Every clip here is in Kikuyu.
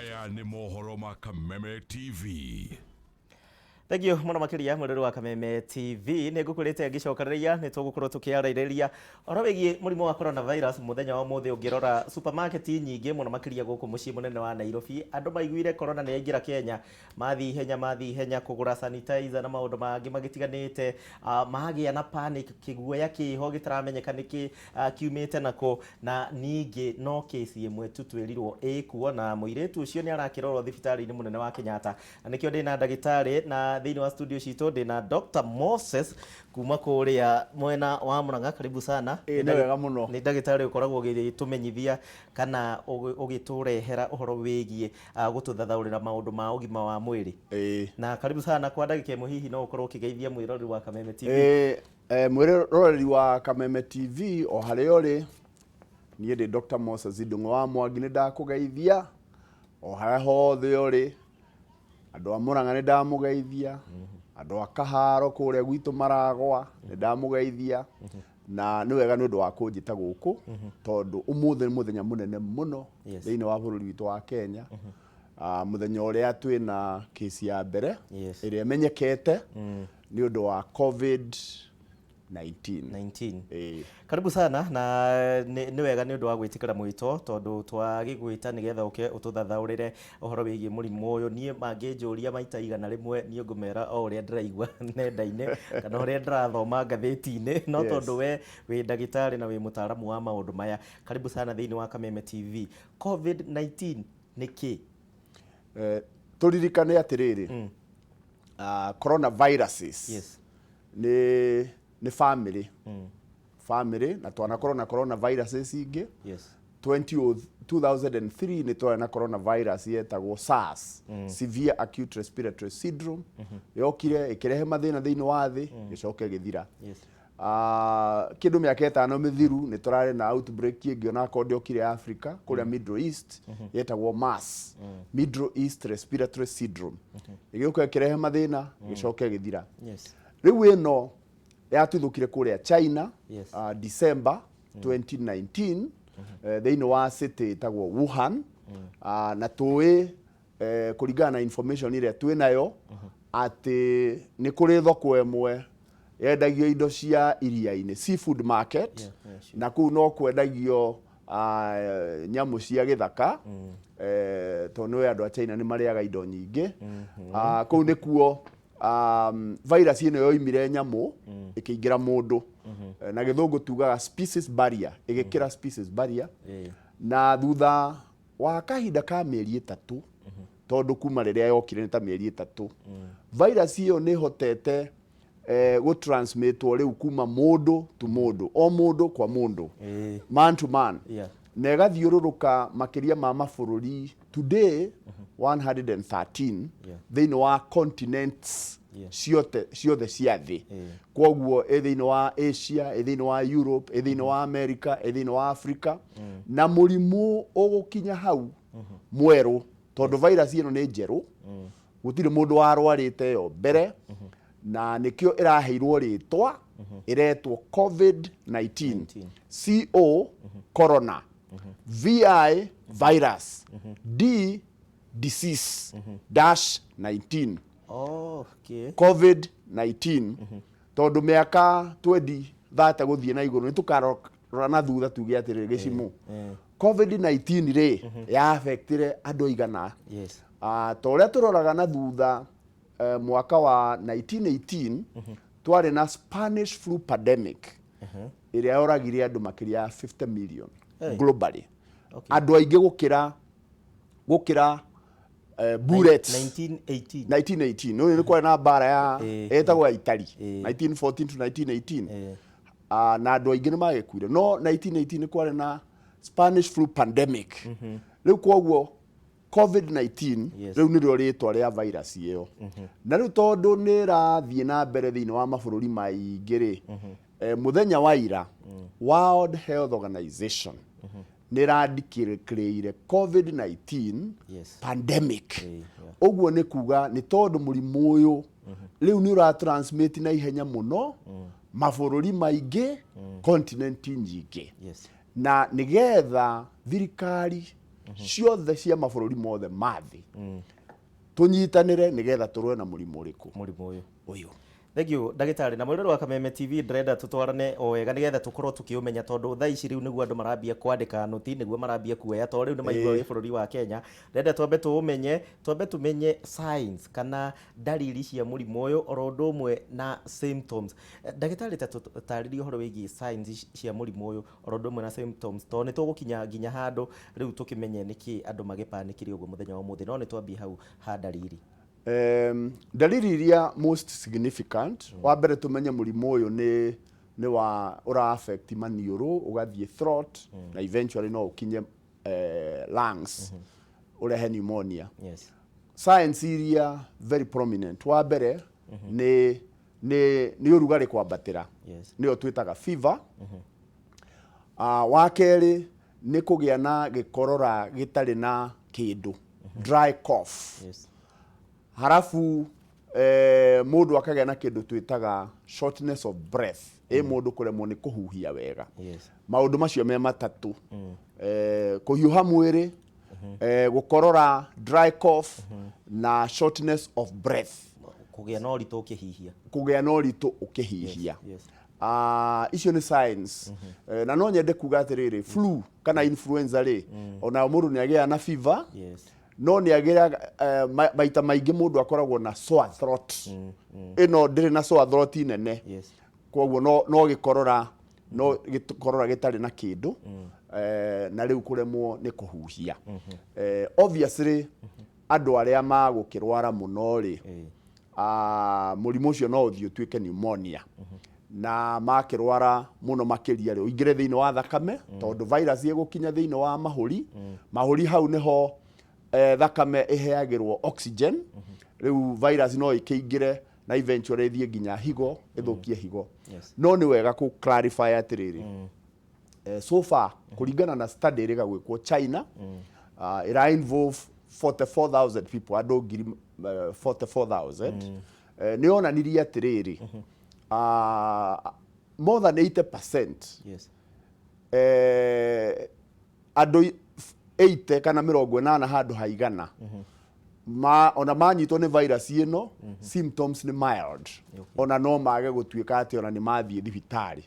Maya nĩ mohoro ma Kameme TV. Thengiũ mũno makĩria mwĩrori wa Kameme TV. Nĩ ngũkwĩrĩte ngĩcokereria nĩ tũgũkorwo tũkĩarĩrĩria ũhoro wĩgiĩ mũrimũ wa coronavirus mũthenya wa ũmũthĩ. Ũngĩrora supermarket nyingĩ mũno makĩria gũkũ mũciĩ mũnene wa Nairobi, andũ maiguire corona nĩ yaingĩra Kenya, mathiĩ ihenya mathiĩ ihenya kũgũra sanitizer na maũndũ mangĩ magĩtiganĩte, magĩa na panic, kĩguoya kĩho gĩtaramenyeka nĩkĩ kiumĩte nakũ. Na ningĩ no kĩci ĩmwe tu twĩrirwo ĩkuo, na mũirĩtu ũcio nĩ arakĩrorwo thibitarĩ-inĩ mũnene wa Kenyatta. Na nĩkĩo ndĩna ndagĩtarĩ na thĩinĩ wa studio citũ ndĩna Dr. Moses kuma kũrĩa mwena wa Murang'a. Karibu sana. Ĩĩ, nĩ wega mũno. Nĩ ndagĩtarĩ ũkoragwo ũgĩtũmenyithia kana ũgĩtũrehera ũhoro wĩgiĩ gũtũthathaũrĩra maũndũ ma ũgima wa mwĩrĩ. Ĩĩ. Na karibu sana kwa ndagĩka ĩmwe, hihi no ũkorwo ũkĩgeithia mwĩroreri wa Kameme TV. Ĩĩ, mwĩroreri wa Kameme TV o harĩa ũrĩ, niĩ ndĩ Dr. Moses Ndung'u wa Mwangi, nĩ ndakũgeithia o harĩa hothe ũrĩ. Andũ a Murang'a nĩ ndamũgeithia, andũ a Kaharo kũrĩa gwitũ Maragwa nĩ ndamũgeithia, na nĩ wega nĩ ũndũ wa kũnjĩta gũkũ tondũ ũmũthĩ nĩ mũthenya mũnene mũno thĩinĩ wa bũrũri witũ wa Kenya. Mũthenya ũrĩa twĩna kĩsi ya mbere ĩrĩa ĩmenyekete nĩ ũndũ wa COVID-19. 19. Ĩĩ. Karibu sana na nĩ wega nĩ ũndũ wa gwĩtĩkĩra mwĩto tondũ twagĩgwĩta nĩgetha ũke ũtũthathaũrĩre ũhoro wĩgiĩ mũrimũ ũyũ. Niĩ mangĩnjũria maita 100 niĩ ngũmera o ũrĩa ndĩraigua nenda-inĩ kana ũrĩa ndĩrathoma ngathĩti-inĩ, no tondũ we wĩ ndagĩtarĩ na wĩ mũtaaramu wa maũndũ maya, karibu sana thĩinĩ wa Kameme TV. COVID-19 nĩ kĩ? Tũririkane atĩrĩrĩ, coronaviruses nĩ family na twanakorwo na coronaviruses ingĩ. 20 2003 nĩ twarĩ na coronavirus yetagwo SARS, severe acute respiratory syndrome, yokire ĩkĩrehe mathĩna thĩinĩ wa thĩ, ĩgĩcoka ĩgĩthira. Kĩndũ mĩaka 5 mĩthiru nĩ tũrarĩ na outbreak ĩngĩ onakorwo ndĩokire Africa, kũrĩa Middle East, yetagwo MERS, Middle East Respiratory Syndrome, ĩgĩũka ĩkĩrehe mathĩna, ĩgĩcoka ĩgĩthira. Rĩu ĩno yatuthũkire kũrĩa China December 2019, thĩinĩ wa city ĩtagwo Wuhan. Na tũĩ kũringana na information ĩrĩa twĩ nayo atĩ nĩ kũrĩ thoko ĩmwe yendagio indo cia iria-inĩ, seafood market, na kũu no kwendagio nyamũ cia gĩthaka, tondũ nĩ andũ a China nĩ marĩaga indo nyingĩ. Kũu nĩkuo virus ĩno yoimire nyamũ ĩkĩingĩra mũndũ. Na gĩthũngũ tugaga species barrier, ĩgĩkĩra species barrier. Na thutha wa kahinda ka mĩeri 3, tondũ kuma rĩrĩa yokire nĩ ta mĩeri 3, virus ĩyo nĩ ĩhotete gũtransmitwo rĩu kuma mũndũ to mũndũ, o mũndũ kwa mũndũ, man to man, na ĩgathiũrũrũka makĩria ma mabũrũri today 113 thĩinĩ wa continents ciothe ciothe cia thĩ. Kwoguo ĩ thĩinĩ wa Asia, ĩ thĩinĩ wa Europe, ĩ thĩinĩ wa America, ĩ thĩinĩ wa Africa. Na mũrimũ ũgũkinya hau mwerũ, tondũ virus ĩno nĩ njerũ, gũtirĩ mũndũ warwarĩte ĩyo mbere, na nĩkĩo ĩraheirwo rĩtwa, ĩretwo COVID-19. CO, corona, VI, virus, D, disease, dash 19. COVID-19, tondũ mĩaka 20 30 gũthiĩ na igũrũ nĩ tũkarora na thutha tuge atĩrĩrĩ, gĩcimũ COVID-19 rĩ ya affectire andũ aigana? Ta ũrĩa tũroraga na thutha, mwaka wa 1918 twarĩ na Spanish flu pandemic ĩrĩa yoragire andũ makĩria ya 50 million globally, andũ aingĩ gũkĩra bullets. 1918. 1918 nĩ nĩ kwarĩ na mbara ya ĩtagwo ya Italy, 1914 to 1918. Na andũ aingĩ nĩ magĩkuire, no 1918 nĩ kwarĩ na Spanish flu pandemic. Rĩu kwoguo COVID-19 rĩu nĩrĩo rĩtwa rĩa virus ĩyo. Na rĩu tondũ nĩ ĩrathiĩ na mbere thĩinĩ wa mabũrũri maingĩ rĩ, mũthenya wa ira World Health Organization nĩ ĩradeclare COVID-19 pandemic. Ũguo nĩ kuga nĩ tondũ mũrimũ ũyũ rĩu nĩ ũratransmit na ihenya mũno mabũrũri maingĩ, continent nyingĩ, na nĩgetha thirikari Ciothe cia mabũrũri mothe ma thĩ, tũnyitanĩre nĩgetha tũrũe na mũrimũ ũrĩkũ? Mũrimũ ũyũ. Ũyũ. Thank you, ndagĩtarĩ. Na mwĩrore wa Kameme TV, ndĩrenda tũtwarane o wega nĩgetha tũkorwo tũkĩũmenya, tondũ thaa ici rĩu nĩguo andũ marambia kwandĩka nũti, nĩguo marambia kuoya, tondũ rĩu nĩ maigua wĩ bũrũri wa Kenya. Ndĩrenda twambe tũũmenye, twambe tũmenye signs kana ndariri cia mũrimũ ũyũ, oro ũndũ ũmwe na symptoms. Ndagĩtarĩ, ta tũtarĩrie ũhoro wĩgiĩ signs cia mũrimũ ũyũ, oro ũndũ ũmwe na symptoms, tondũ nĩ tũgũkinya nginya handũ rĩu tũkĩmenye nĩkĩ andũ magĩpanikire ũguo mũthenya wa ũmũthĩ, no nĩ twambie hau ha ndariri. Ndariri iria most significant, wa mbere tũmenye mũrimũ ũyũ nĩ wa ũra affect maniũrũ, ũgathiĩ throat, na eventually no ũkinye lungs, ũrehe pneumonia. Signs iria very prominent, wa mbere nĩ ũrugarĩ kwambatĩra, nĩyo twĩtaga fever. Wa kerĩ nĩ kũgĩa na gĩkorora gĩtarĩ na kĩndũ, dry cough. Harafu mũndũ akagĩa na kĩndũ twĩtaga shortness of breath, mũndũ kũremwo nĩ kũhuhia wega. Maũndũ macio me matatũ, kũhiũha mwĩrĩ, gũkorora, dry cough, na shortness of breath. Kũgĩa na ũritũ ũkĩhihia. Kũgĩa na ũritũ ũkĩhihia. Icio nĩ signs. Na no nyende kuga atĩrĩrĩ, flu kana influenza rĩ, ona mũndũ nĩ agĩaga na fever, no nĩ agĩaga maita maingĩ mũndũ akoragwo na sore throat. Ĩno ndĩrĩ na sore throat nene, koguo no gĩkorora gĩtarĩ na kĩndũ, na rĩu kũremwo nĩ kũhuhia. Obviously andũ arĩa magũkĩrwara mũno rĩ, mũrimũ ũcio no ũthiĩ ũtuĩke pneumonia, na makĩrwara mũno makĩria rĩ, ũingĩre thĩinĩ wa thakame, tondũ virus ĩgũkinya thĩinĩ wa mahũri. Mahũri hau nĩho thakame ĩheagĩrwo oxygen. Rĩu virus no ĩkĩingĩre na eventually ĩthiĩ nginya higo, ĩthũkie higo. No nĩ wega kũ clarify atĩrĩrĩ, so far kũringana na study ĩrĩga gwĩkwo China, ĩra involve 44,000 people, andũ ngiri 44,000, nĩ yonanirie atĩrĩrĩ, more than 80%, andũ 80 kana 80 handũ ha 100 ma, ona manyitwo nĩ virus ĩno, symptoms nĩ mild, ona no mage gũtuĩka atĩ ona nĩ mathiĩ thibitarĩ.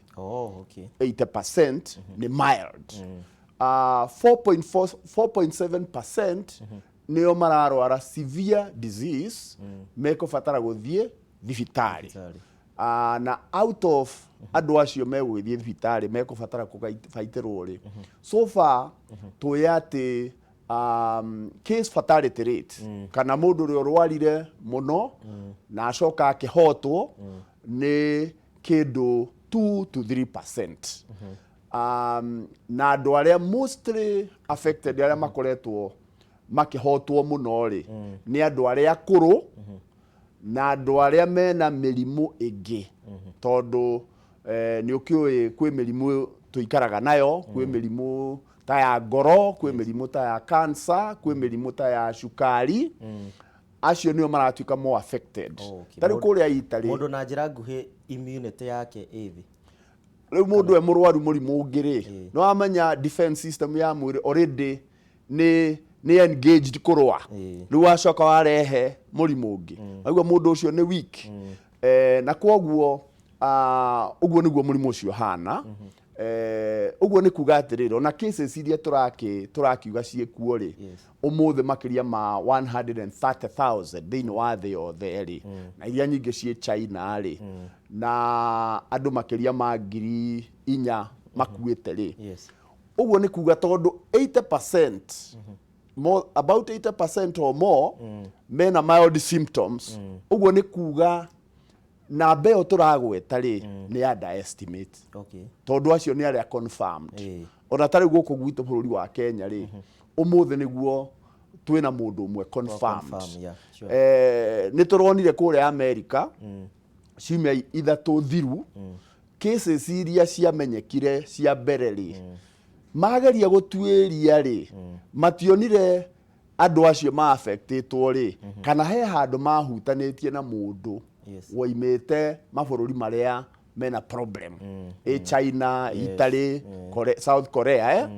80% nĩ mild. 4.4 4.7% nĩo mararwara severe disease, mekũbatara gũthiĩ thibitarĩ. Thibitarĩ. Na out of andũ acio megũgĩthiĩ thibitarĩ, mekũbatara kũbaitĩrwo rĩ, so far tũĩ atĩ case fatality rate, kana mũndũ ũrĩa ũrwarire mũno na acoka akĩhotwo, nĩ kĩndũ 2 to 3%. Na andũ arĩa mostly affected, arĩa makoretwo makĩhotwo mũno rĩ, nĩ andũ arĩa akũrũ na andũ arĩa mena mĩrimũ ĩngĩ, tondũ nĩ ũkĩũĩ kwĩ mĩrimũ tũikaraga nayo, kwĩ mĩrimũ ta ya ngoro, kwĩ mĩrimũ ta ya cancer, kwĩ mĩrimũ ta ya cukari. Acio nĩo maratuĩka more affected. Ta rĩu kũrĩa Italy, Mũndũ na njĩra nguhĩ immunity yake ĩ thĩ. Rĩu mũndũ e mũrwaru mũrimũ ũngĩ rĩ, nĩ wamenya defense system ya mwĩrĩ already nĩ engaged kũrũa. Rĩu wacoka warehe mũrimũ ũngĩ, naguo mũndũ ũcio nĩ weak. Na kwoguo ũguo nĩguo mũrimũ ũcio hana. Ũguo nĩ kuga atĩrĩrĩ, ona cases iria tũrakiuga ciĩkuo rĩ, ũmũthĩ makĩria ma 130,000 thĩinĩ wa thĩ yothe rĩ, na iria nyingĩ ciĩ China rĩ, na andũ makĩria ma 4,000 makuĩte rĩ, ũguo nĩ kuga tondũ 80%, more, about 80% or more mena mild symptoms, ũguo nĩ kuga namba ĩyo tũragweta rĩ, nĩ underestimate, tondũ acio nĩ arĩa confirmed. Ona ta rĩu gũkũ gwitũ bũrũri wa Kenya rĩ, ũmũthĩ nĩguo twĩna mũndũ ũmwe confirmed. Confirm, yeah, sure. Nĩ tũronire kũrĩa America ciumia 3 thiru, cases iria ciamenyekire cia mbere rĩ, mageria gũtuĩria rĩ, mationire andũ acio ma affectĩtwo rĩ, kana he handũ mahutanĩtie na mũndũ woimĩte mabũrũri marĩa mena problem, ĩ China, Italy, South Korea.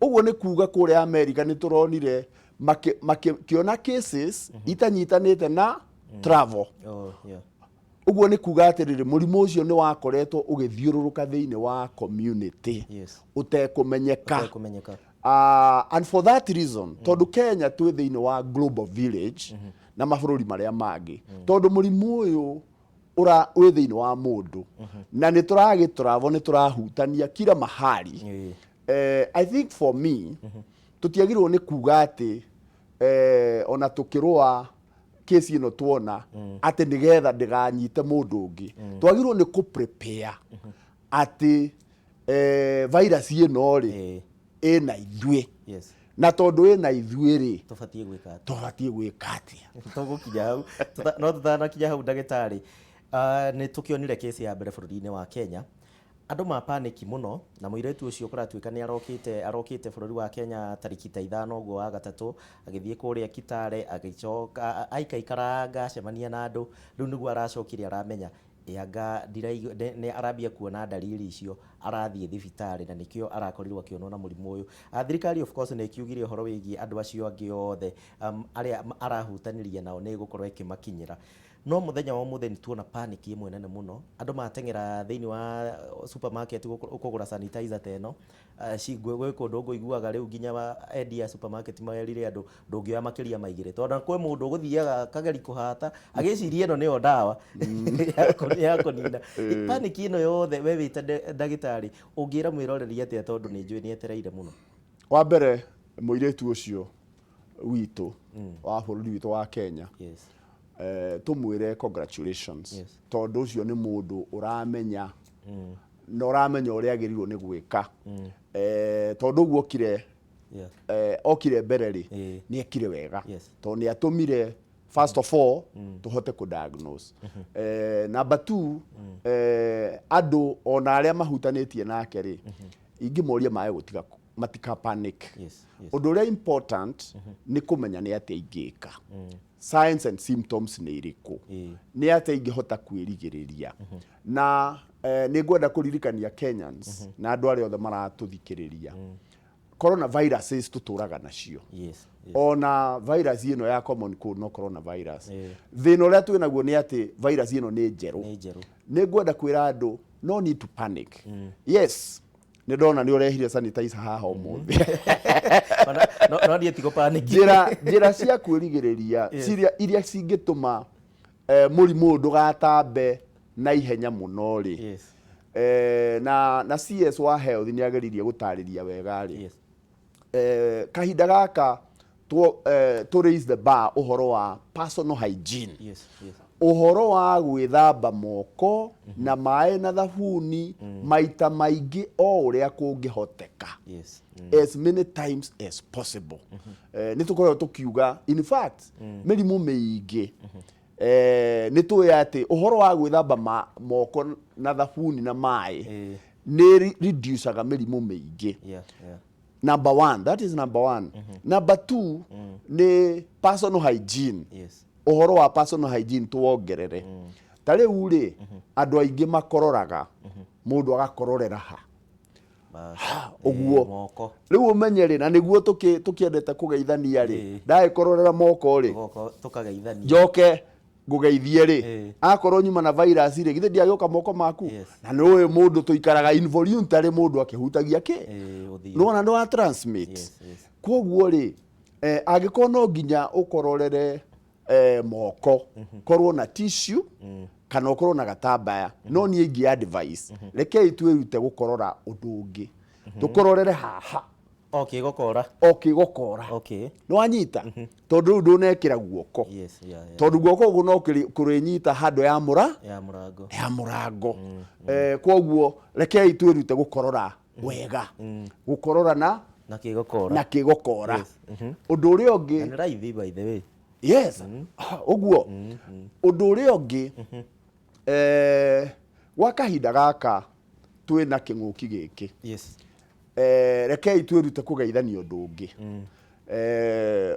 Ũguo nĩ kuga kũrĩa America nĩ tũronire makĩona cases itanyitanĩte na travel. Oh, yeah. Ũguo nĩ kuga atĩrĩrĩ, mũrimũ ũcio nĩ wakoretwo ũgĩthiũrũrũka thĩinĩ wa community ũtekũmenyeka. Ũtekũmenyeka. And for that reason, tondũ Kenya twĩ thĩinĩ wa global village na mabũrũri marĩa mangĩ, tondũ mũrimũ ũyũ ũra wĩ thĩinĩ wa mũndũ na nĩ tũragĩ travel, nĩ tũrahutania kila mahali. I think for me, tũtiagĩrĩirwo nĩ kuga atĩ ona tũkĩrũa kesi ĩno tuona atĩ nĩgetha ndĩganyite mũndũ ũngĩ, twagĩrĩirwo nĩ kũ prepare atĩ virus ĩno rĩ ĩna ithuĩ, na tondũ ĩna ithuĩ rĩ, tũbatiĩ gwĩka atĩa? Tũbatiĩ gwĩka atĩa? Tũgũkinya hau. No tũtanakinya hau, ndagĩtarĩ, nĩ tũkĩonire kesi ya mbere bũrũri-inĩ wa Kenya, andũ ma panic mũno, na mũirĩtu ũcio kũratuĩka nĩ arokĩte bũrũri wa Kenya tarĩki ta 5 ũguo wa gatatũ, agĩthiĩ kũrĩa Kitale, agĩcoka aikaikaranga acemania na andũ, rĩu nĩguo aracokire aramenya anga nĩ arambia kuona ndariri icio, arathiĩ thibitarĩ na nĩkĩo arakorirwo akĩonwo na mũrimũ ũyũ. Thirikari of course nĩ ĩkiugire ũhoro wĩgiĩ andũ acio angĩ othe arĩa arahutanirie nao nĩ ĩgũkorwo ĩkĩmakinyĩra. No mũthenya wa ũmũthĩ nĩ tuona panic ĩmwe nene mũno, andũ mateng'era thĩinĩ wa supermarket kũgũra sanitizer ta ĩno. Gwĩ kũndũ ngũiguaga rĩu nginya endia a supermarket merire andũ ndũngĩoya makĩria ma igĩrĩ, tondũ kwĩ mũndũ ũgũthiaga akageri kũhata agĩciria ĩno nĩyo ndawa ya kũnina panic ĩno yothe. We wĩ ta ndagĩtarĩ, ũngĩra mwĩroreri atĩa, tondũ nĩ njũĩ nĩ etereire mũno? Wa mbere, mũirĩtu ũcio witũ wa bũrũri witũ wa Kenya, tũmwĩre congratulations, tondũ ũcio nĩ mũndũ ũramenya na ũramenya ũrĩa agĩrĩirwo nĩ gwĩka, tondũ ũguo okire okire mbere rĩ, nĩ ekire wega, tondũ nĩ atũmire first of all tũhote kũ diagnose. Number two, andũ ona arĩa mahutanĩtie nake rĩ, ingĩmoria mae gũtiga matika panic. Ũndũ ũrĩa important nĩ kũmenya nĩ atĩa ingĩka, signs and symptoms nĩ irĩkũ, nĩ atĩa ingĩhota kwĩrigĩrĩria. Na nĩ ngwenda kũririkania Kenyans na andũ arĩa othe maratũthikĩrĩria, coronaviruses tũtũraga nacio. Ona virus ĩno ya common cold no coronavirus. Thĩna ũrĩa twĩ naguo nĩ atĩ virus ĩno nĩ njerũ. Nĩ njerũ. Nĩ ngwenda kwĩra andũ no need to panic. Yes, nĩ ndona nĩ ũrehire sanitizer haha ũmũthĩ. No niĩ tigo panic. Njĩra cia kwĩrigĩrĩria iria cingĩtũma mũrimũ ũyũ ndũgatambe na ihenya mũno rĩ, na CS wa health nĩ ageririe gũtarĩria wega rĩ, kahinda gaka to raise the bar ũhoro wa personal hygiene, ũhoro wa gwĩthamba moko na maĩ na thabuni maita maingĩ o ũrĩa kũngĩhoteka, as many times as possible. Nĩ tũkoragwo tũkiuga, in fact, mĩrimũ mĩingĩ, nĩ tũĩ atĩ ũhoro wa gwĩthamba moko na thabuni na maĩ nĩ reducaga mĩrimũ mĩingĩ. Number one, that is number one. Number two nĩ personal hygiene. Ũhoro wa personal hygiene tuwongerere. Ta rĩu rĩ, andũ aingĩ makororaga, mũndũ agakororera ha? Bas. Ũguo. Moko. Rĩu ũmenye rĩ, na nĩguo tũkĩendete kũgeithania rĩ, ndagĩkororera moko rĩ, Moko tũkageithania. Njoke ngũgeithie rĩ, akorwo nyuma na virus rĩ, githĩ ndiagĩũka moko maku? Na nĩ ũĩ mũndũ tũikaraga involuntary, mũndũ akĩhutagia kĩ? Ũthiũ. Nĩwona nĩ wa transmit. Koguo rĩ, angĩkorwo no nginya ũkororere moko, korwo na tissue kana ũkorwo na gatambaya. No niĩ ingĩ advice, rekei twĩrute gũkorora ũndũ ũngĩ, tũkororere haha. Okay, gũkora. O kĩgokora. Nĩ wanyita, tondũ rĩu ndũnekĩra guoko, tondũ guoko ũguo no kũrĩnyita handũ ya mũra Ya mũrango. Ya mũrango. Koguo rekei twĩrute gũkorora wega, gũkorora na Na kĩgokora. Na kĩgokora. Ũndũ ũrĩa ũngĩ, Na nĩ raithi, by the way. Yes, ũguo. Ũndũ ũrĩa ũngĩ, gwa kahinda gaka twĩna kĩng'ũki gĩkĩ, rekei twĩrute kũgeithania ũndũ ũngĩ.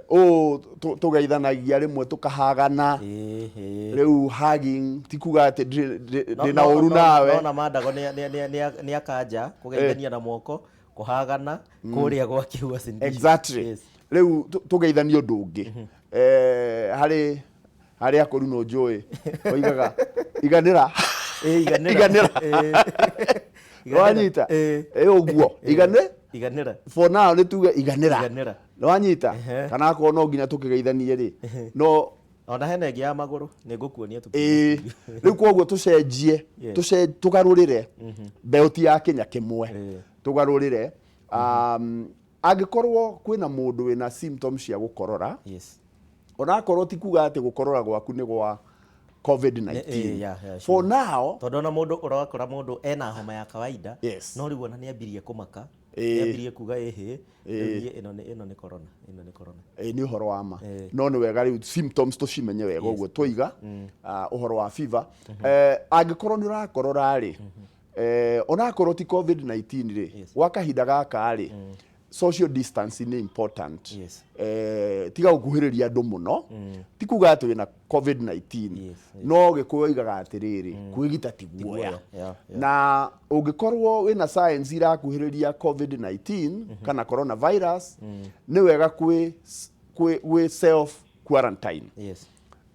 Ũũ tũgeithanagia rĩmwe tũkahagana. Ĩĩ, ĩĩ. Rĩu hugging ti kuga atĩ ndĩna ũru nawe. Nona mandago nĩ akanja kũgeithania na moko. Kũhagana kũrĩa gwake Uasin Gishu. Exactly. Rĩu tũgeithanie ũndũ ũngĩ. Harĩ akũru no njũĩ oigaga iganĩra. Iganĩra. Iganĩra. Wanyita? Ũguo igane Iganĩra. For now nĩ tuge iganĩra. Iganĩra. Nĩwanyita? Kana akorwo no nginya tũkĩgeithanie rĩ, no Ona hena ĩngĩ ya magũrũ, nĩ ngũkuonia tũkiuma Ĩĩ, rĩu koguo tũcenjie, tũgarũrĩre mbeũ ti ya kĩnya kĩmwe, tũgarũrĩre. Angĩkorwo kwĩna mũndũ wĩna symptoms cia gũkorora, onakorwo ti kuga atĩ gũkorora gwaku nĩ gwa COVID-19. For now, Tondũ ona mũndũ ũrakora mũndũ ena homa ya kawaida, no rĩu ona nĩ ambirie kũmaka, nĩ ambirie kuga ĩhĩ, rĩu niĩ ĩno nĩ corona, ĩno nĩ corona. Ĩ, nĩ ũhoro wa ma, no nĩ wega rĩu symptoms tũcimenye wega ũguo twoiga ũhoro wa fever. Angĩkorwo nĩ ũrakorora rĩ, onakorwo ti COVID-19 rĩ, gwa kahinda gaka rĩ, social distancing nĩ important. Tiga gũkuhĩrĩria andũ mũno, ti kuga atĩ wĩna COVID-19, no Gĩkũyũ oigaga atĩrĩrĩ, kwĩgita ti guoya. Guoya, Na ũngĩkorwo wĩna signs irakuhĩrĩria COVID-19 kana coronavirus, nĩ wega gwĩ self quarantine.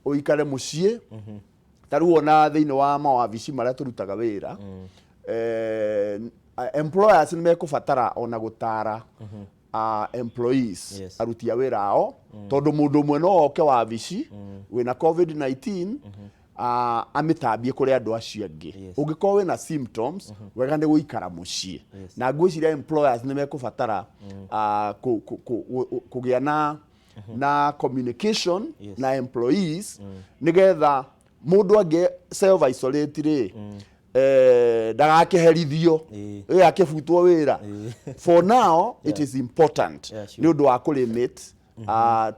Ũikare mũciĩ. Ta rĩu ona thĩinĩ wa mawabici marĩa tũrutaga wĩra, employers nĩ mekũbatara ona gũtara employees, aruti a wĩra ao, tondũ mũndũ ũmwe no oke wabici wĩna COVID-19, amĩtambie kũrĩ andũ acio angĩ. Ũngĩkorwo wĩna symptoms, wega nĩ gũikara mũciĩ. Na ngwĩciria employers nĩ mekũbatara kũgĩa na communication na employees, nĩgetha mũndũ angĩ self isolate rĩ, ndagakĩherithio, ĩ akĩbutwo wĩra. For now it is important nĩ ũndũ wa kũ limit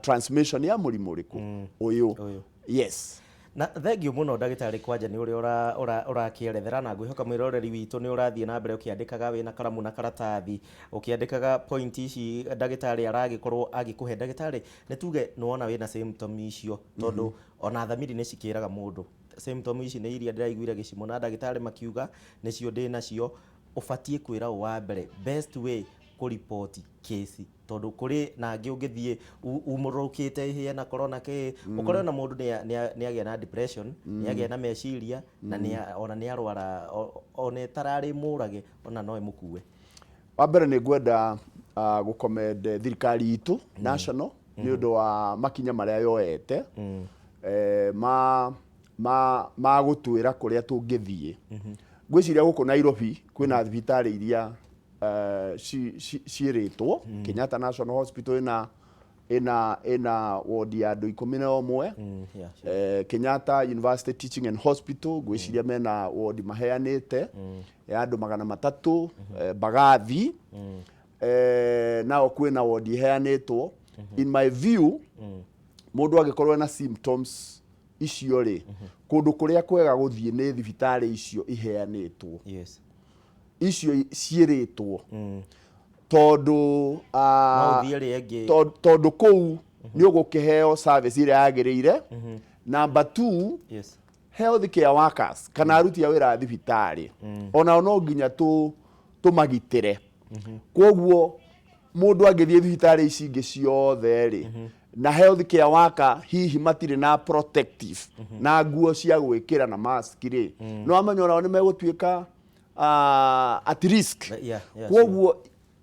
transmission ya mũrimũ ũrĩkũ ũyũ. Ũyũ. Yes. Na thengio mũno, ndagĩtarĩ, kwanja nĩ ũrĩa ũrakĩerethera, na ngwĩhoka mwĩroreri witũ nĩ ũrathiĩ na mbere ũkĩandĩkaga wĩna karamu na karatathi, ũkĩandĩkaga point ici ndagĩtarĩ aragĩkorwo agĩkũhe. Ndagĩtarĩ, nĩ tuge nĩ wona wĩna symptom icio, tondũ ona thamiri nĩ cikĩraga mũndũ symptom ici nĩ iria ndĩraiguire gĩcimo na ndagĩtarĩ makiuga nĩcio ndĩ nacio, ũbatiĩ kwĩra ũ wa mbere, best way kũripoti kesi, tondũ kũrĩ na angĩ ũngĩthiĩ umũrũkĩte ĩhĩe na corona kĩ, ũkore ona mũndũ nĩ agĩa na depression, nĩ agĩa na meciria, na ona nĩ arwara, ona ĩtararĩ mũrage, ona no ĩmũkue? Wa mbere nĩ ngwenda gũcommend thirikari itũ national nĩ ũndũ wa makinya marĩa yoete ma gũtwĩra kũrĩa tũngĩthiĩ. Ngwĩciria gũkũ Nairobi kwĩna thibitarĩ iria ciĩrĩtwo Kenyatta National Hospital ĩna ward ya andũ 11. Kenyatta University Teaching and Hospital ngwĩciria mena ward maheanĩte ya andũ 300. Mbagathi nao kwĩna ward iheanĩtwo. In my view, mũndũ angĩkorwo ena symptoms icio rĩ, kũndũ kũrĩa kwega gũthiĩ nĩ thibitarĩ icio iheanĩtwo, icio ciĩrĩtwo, tondũ No ũthiĩ ĩrĩa ĩngĩ. Tondũ kũu nĩ ũgũkĩheo service ĩrĩa yagĩrĩire. Number two, health care workers kana aruti a wĩra a thibitarĩ onao no nginya tũmagitĩre. Koguo mũndũ angĩthiĩ thibitarĩ ici ingĩ ciothe rĩ, na health care worker hihi matirĩ na protective na nguo cia gwĩkĩra na mask rĩ, no amenye onao nĩ megũtuĩka at risk. Koguo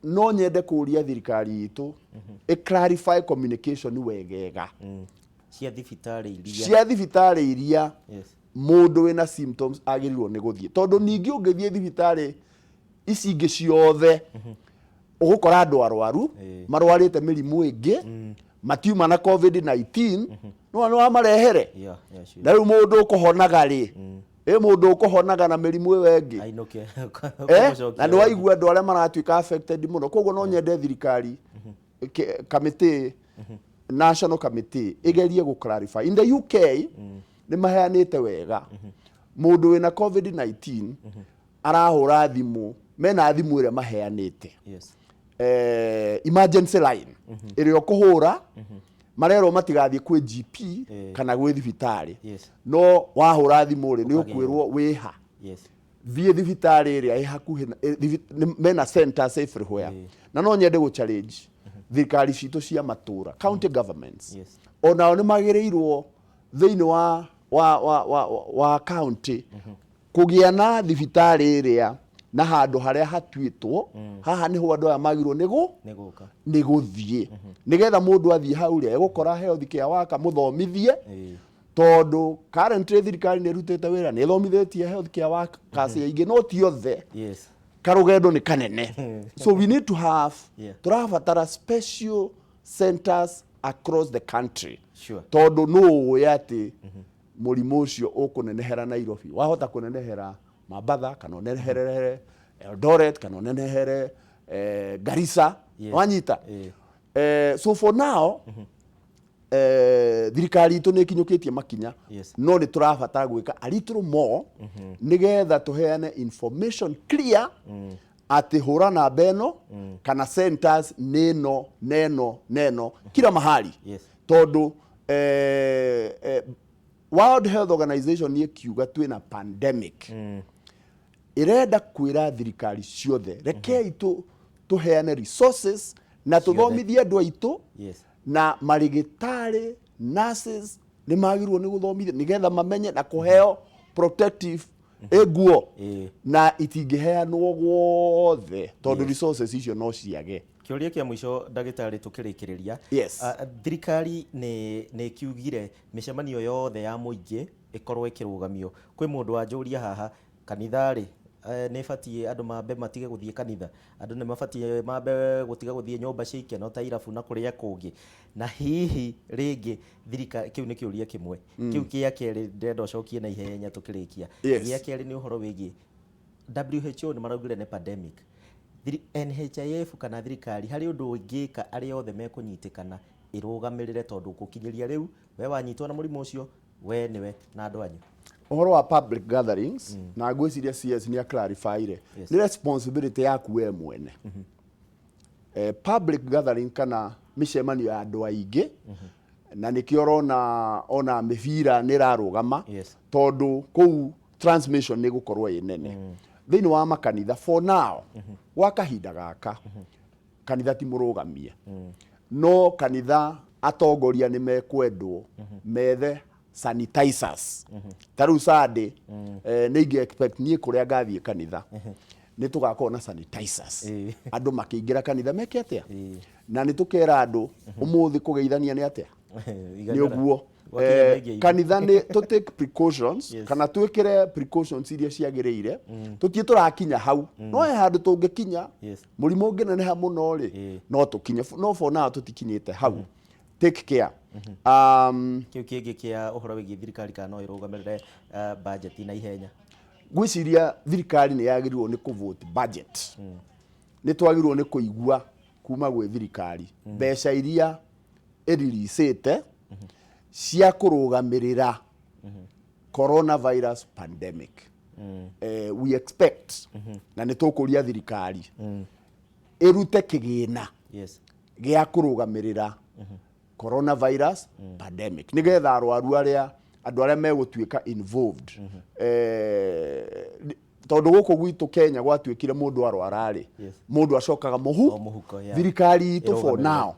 no nyende kũria thirikari itũ ĩ clarify communication wegega Cia thibitarĩ iria cia thibitarĩ iria mũndũ wĩna symptoms agĩrĩirwo nĩ gũthiĩ, tondũ ningĩ ũngĩthiĩ thibitarĩ ici ingĩ ciothe ũgũkora andũ arwaru marwarĩte mĩrimũ ĩngĩ, matiuma na COVID-19, no nĩ wamarehere. Na rĩu mũndũ ũkũhonaga rĩ, ĩ mũndũ ũkũhonaga na mĩrimũ ĩyo ĩngĩ Ainũke. Na nĩ waigua andũ arĩa maratuĩka affected mũno. Koguo no nyende thirikari committee, national committee, ĩgerie gũ clarify. In the UK nĩ maheanĩte wega, mũndũ wĩna COVID-19 arahũra thimũ, mena thimũ ĩrĩa maheanĩte, emergency line ĩrĩa ũkũhũra, marerwo matigathiĩ kwĩ GP kana gwĩ thibitarĩ, no wahũra thimũ rĩ, nĩ Ũkagĩrwo. ũkwĩrwo wĩha. Thiĩ thibitarĩ ĩrĩa ĩ hakuhĩ mena centers everywhere. Na no nyende gũ challenge thirikari citũ cia matũra, county governments, onao nĩ magĩrĩirwo thĩinĩ wa county kũgĩa na thibitarĩ ĩrĩa na handũ harĩa hatuĩtwo haha nĩho andũ aya magĩrĩirwo nĩ gũka, nĩ gũthiĩ, nĩgetha mũndũ athiĩ hau rĩ, egũkora health care worker mũthomithie, tondũ currently thirikari nĩ ĩrutĩte wĩra, nĩ ĩthomithĩtie health care workers aingĩ, no ti othe. Karũgendo nĩ kanene, so we need to have, tũrabatara special centers across the country, tondũ nũ ũĩ atĩ mũrimũ ũcio ũkũnenehera Nairobi, wahota kũnenehera Mambatha, kana ũnenehere Eldoret, kana ũnenehere Garissa. Wanyita? So for now, thirikari itũ nĩ ĩkinyũkĩtie makinya, no nĩ tũrabatara gwĩka a little more, nĩgetha tũheane information clear atĩ hũra namba ĩno, kana centers nĩ ĩno neno neno kila mahali, tondũ World Health Organization nĩ ĩkiuga twĩna pandemic, ĩrenda kwĩra thirikari ciothe, rekei tũheane resources na tũthomithie andũ aitũ, na marĩgĩtarĩ, nurses nĩ magĩrĩirwo nĩ gũthomithio nĩgetha mamenye na kũheo protective nguo, na itingĩheanwo guothe tondũ resources icio no ciage. Kĩũria kĩa mũico, ndagĩtarĩ, tũkĩrĩkĩrĩria. Thirikari nĩ ĩkiugire mĩcemanio yothe ya mũingĩ ĩkorwo ĩkĩrũgamio. Kwĩ mũndũ wanjũria haha, kanitha rĩ, nĩ ĩbatiĩ andũ mambe matige gũthiĩ kanitha, andũ nĩ mabatiĩ mambe gũtiga gũthiĩ nyũmba cia ikeno ta irabu na kũrĩa kũngĩ, na hihi rĩngĩ thirikari, kĩu nĩ kĩũria kĩmwe. Kĩu kĩa kerĩ ndĩrenda ũcokie na ihenya tũkĩrĩkia. Gĩa kerĩ nĩ ũhoro wĩgiĩ WHO, nĩ maraugire nĩ pandemic. NHIF kana thirikari harĩ ũndũ ĩngĩka arĩa othe mekũnyitĩkana ĩrũgamĩrĩre, tondũ gũkinyĩria rĩu we wanyitwo na mũrimũ ũcio, we nĩwe na andũ anyu? Ũhoro wa public gatherings, na ngwĩciria CS nĩ aclarifyire, nĩ responsibility yaku we mwene. Public gathering kana mĩcemanio ya andũ aingĩ, na nĩkĩo ũrona ona mĩbira nĩ ĩrarũgama, tondũ kũu transmission nĩ ĩgũkorwo ĩ nene. Thĩinĩ wa makanitha, for now, gwa kahinda gaka, kanitha ti mũrũgamie, no kanitha atongoria nĩ mekwendwo methe sanitizers. Ta rĩu Sunday, nĩ ingĩ expect niĩ kũrĩa ngathiĩ kanitha nĩ tũgakorwo na sanitizers, andũ makĩingĩra kanitha meke atĩa, na nĩ tũkera andũ ũmũthĩ kũgeithania nĩ atĩa, nĩ Iganĩra. ũguo. Gwakinya nĩ Kanitha nĩ tũ take precautions, kana twĩkĩre precautions iria ciagĩrĩire. Tũtiĩ tũrakinya hau, no he handũ tũngĩkinya, mũrimũ ũngĩneneha mũno rĩ, no tũkinye, no for now tũtikinyĩte hau. Take care. Kĩu kĩngĩ kĩa ũhoro wĩgiĩ thirikari kana no ĩrũgamĩrĩre budget na ihenya? Ngwĩciria thirikari nĩ yagĩrĩirwo nĩ kũvote budget. Nĩ twagĩrĩirwo nĩ kũigua kuma gwĩ thirikari mbeca iria ĩriricĩte cia kũrũgamĩrĩra coronavirus pandemic. We expect, na nĩ tũkũria thirikari ĩrute kĩgĩna gĩa kũrũgamĩrĩra coronavirus pandemic, nĩgetha arwaru arĩa, andũ arĩa megũtuĩka involved, tondũ gũkũ gwitũ Kenya gwatuĩkire mũndũ arwara-rĩ, mũndũ acokaga mũhu. O mũhuko, yeah. Thirikari itũ for Ĩrũgamĩrĩre. now,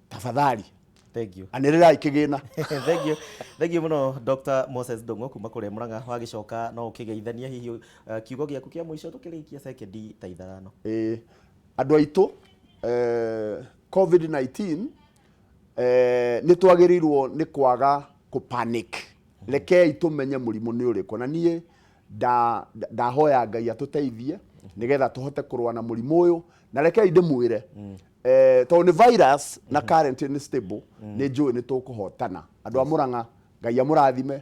tafadhali, Thank you. anĩrĩrai kĩgĩna. Thank you, thank you mũno, Dr. Moses Ndung'u kuma kũrĩa Murang'a. Wagĩcoka no ũkĩgeithania hihi, kiugo gĩaku kĩa mũico tũkĩrĩkia sekendi ta 5. Ĩĩ, andũ aitũ, COVID-19, nĩ twagĩrĩirwo nĩ kwaga kũ panic. Rekei tũmenye mũrimũ nĩ ũrĩkũ, na niĩ ndahoya Ngai atũteithie nĩgetha tũhote kũrũa na mũrimũ ũyũ. Na rekei ndĩmwĩre, tondũ nĩ virus na currently nĩ stable, nĩ njũĩ nĩ tũkũhotana. Andũ a Murang'a, Ngai amũrathime.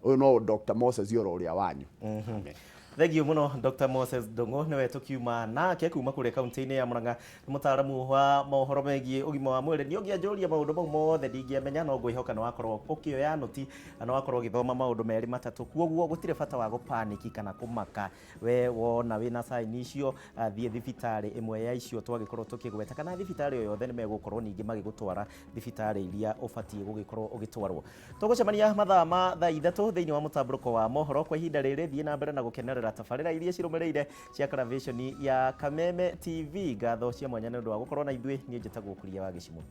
Ũyũ no Dr. Moses oro ũrĩa wanyu. Amen. Thank you mũno, Dr. Moses Ndung'u, nĩwe tũkiuma nake kuma kũrĩa kaunti-inĩ ya Murang'a, nĩ mũtaaramu wa mohoro megiĩ ũgima wa mwĩrĩ. Niĩ ũngĩanjũria maũndũ mau mothe ndingĩamenya, no ngwĩhoka nĩ wakorwo ũkĩoya noti na nĩ wakorwo ũgĩthoma maũndũ merĩ matatũ. Kuoguo gũtirĩ bata wa gũpaniki kana kũmaka. We wona wĩna sign icio, thiĩ thibitarĩ ĩmwe ya icio twagĩkorwo tũkĩgweta, kana thibitarĩ o yothe, nĩ megũkorwo ningĩ magĩgũtwara thibitarĩ iria ũbatiĩ gũgĩkorwo ũgĩtwarwo. Tũgũcemania mathaa ma thaa 3 thĩinĩ wa mũtambũrũko wa mohoro. Kwa ihinda rĩrĩ, thiĩ na mbere na gũkenerera. kwĩrorera tabarĩra iria cirũmĩrĩire cia karavĩconi ya Kameme TV. Ngatho cia mwanya nĩ ũndũ wa gũkorwo na ithuĩ. Niĩ njĩtagwo Kuria wa Gĩcimũ.